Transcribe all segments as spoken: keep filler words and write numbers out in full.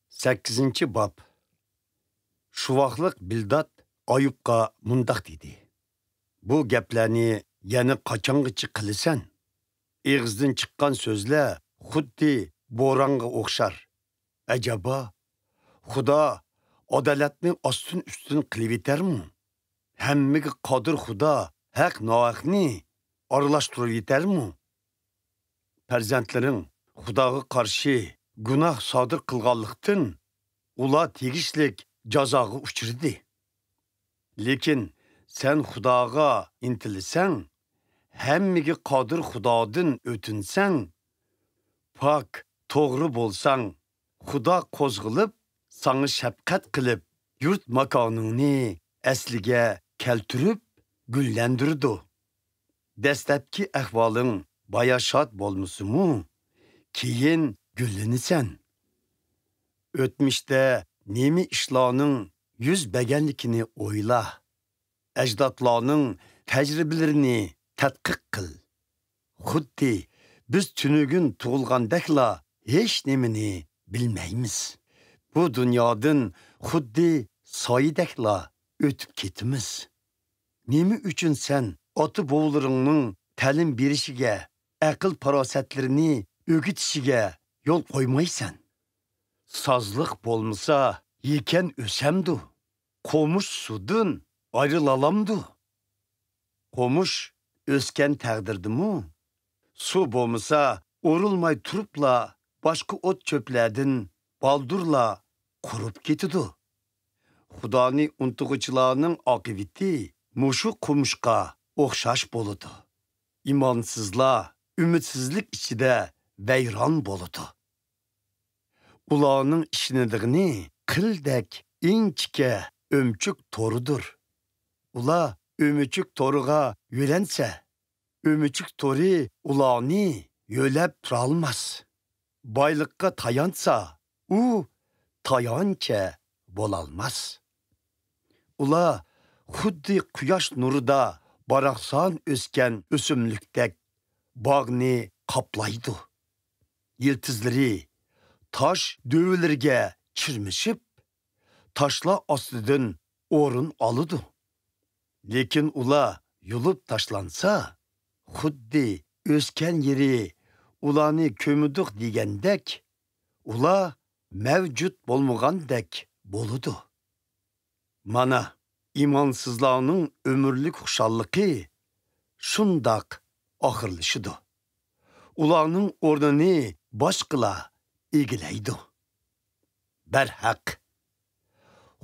سەككىزىنچى باب. شۇ ۋاقلىق بىلداد ئايۇبقا مۇنداق دېدى: «بۇ گەپلەرنى يەنە قاچانغىچە قىلىسەن؟ ئېغىزدىن چىققان سۆزلەر خۇددى بورانغا ئوخشار. ئەجەبا، خۇدا ئادالەتنى ئاستىن-ئۈستۈن قىلىۋېتەرمۇ؟ ھەممىگە قادىر خۇدا ھەق-ناھەقنى ئارىلاشتۇرۇۋېتەرمۇ؟ پەرزەنتلىرىڭ خۇداغا قارشى گۇناھ سادىر قىلغانلىقتىن، ئۇلار تېگىشلىك جازاغا ئۇچرىدى. لېكىن سەن خۇداغا ئىنتىلسەڭ، ھەممىگە قادىر خۇدادىن ئۆتۈنسەڭ، پاك، توغرا بولساڭ، خۇدا قوزغىلىپ، ساڭا شەپقەت قىلىپ، يۇرت-ماكانىڭنى ئەسلىگە كەلتۈرۈپ، گۈللەندۈرىدۇ. دەسلەپكى ئەھۋالىڭ باياشات بولمىسىمۇ، كېيىن گۈللىنىسەن. ئۆتمۈشتە نېمە ئىشلارنىڭ يۈز بەرگەنلىكىنى ئويلا. ئەجدادلارنىڭ تەجرىبىلىرىنى تەتقىق قىل. خۇددى بىز تۈنۈگۈن تۇغۇلغاندەكلا ھېچنېمىنى بىلمەيمىز. بۇ دۇنيادىن خۇددى سايىدەكلا ئۆتۈپ كېتىمىز. نېمە ئۈچۈن سەن ئاتا-بوۋىلىرىڭنىڭ تەلىم بېرىشىگە، ئەقىل-پاراسەتلىرىنى ئۆگىتىشىگە يول قويمايسەن؟ سازلىق بولمىسا، يېكەن ئۆسەمدۇ؟ قومۇش سۇدىن ئايرىلالامدۇ؟ قومۇش ئۆسكەن تەقدىردىمۇ، سۇ بولمىسا، ئورۇلماي تۇرۇپلا باشقا ئوت-چۆپلەردىن بالدۇرلا قۇرۇپ كېتىدۇ. خۇدانى ئۇنتۇغۇچىلارنىڭ ئاقىۋىتى مۇشۇ قومۇشقا ئوخشاش بولىدۇ. ئىمانسىزلار ئۈمىدسىزلىك ئىچىدە ۋەيران بولىدۇ. ئۇلارنىڭ ئىشىنىدىغىنى قىلدەك ئىنچىكە ئۆمۈچۈك تورىدۇر. ئۇلار ئۆمۈچۈك تورىغا يۆلەنسە، ئۆمۈچۈك تورى ئۇلارنى يۆلەپ تۇرالماس. بايلىققا تايانسا، ئۇ تايانچە بولالماس. ئۇلار خۇددى قۇياش نۇرىدا باراقسان ئۆسكەن ئۆسۈملۈكتەك باغنى قاپلايدۇ. يىلتىزلىرى تاش دۆۋىلىرىگە چىرمىشىپ، تاشلار ئاستىدىن ئورۇن ئالىدۇ. لېكىن ئۇلار يۇلۇپ تاشلانسا، خۇددى ئۆسكەن يېرى ئۇلارنى كۆمىدۇق دېگەندەك، ئۇلار مەۋجۇت بولمىغاندەك بولىدۇ. مانا، ئىمانسىزلارنىڭ ئۆمۈرلۈك خۇشاللىقى شۇنداق ئاخىرلىشىدۇ. ئۇلارنىڭ ئورنىنى باشقىلار ئىگىلەيدۇ. بەرھەق،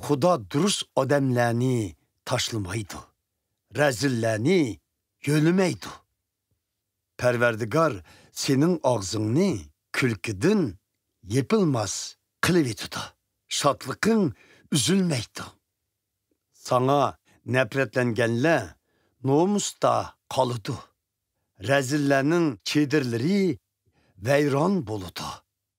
خۇدا دۇرۇس ئادەملەرنى تاشلىمايدۇ، رەزىللەرنى يۆلىمەيدۇ. پەرۋەردىگار سېنىڭ ئاغزىڭنى كۈلكىدىن يېپىلماس قىلىۋېتىدۇ، شادلىقىڭ ئۈزۈلمەيدۇ. ساڭا نەپرەتلەنگەنلەر نومۇستا قالىدۇ، رەزىللەرنىڭ چېدىرلىرى ۋەيران بولىدۇ.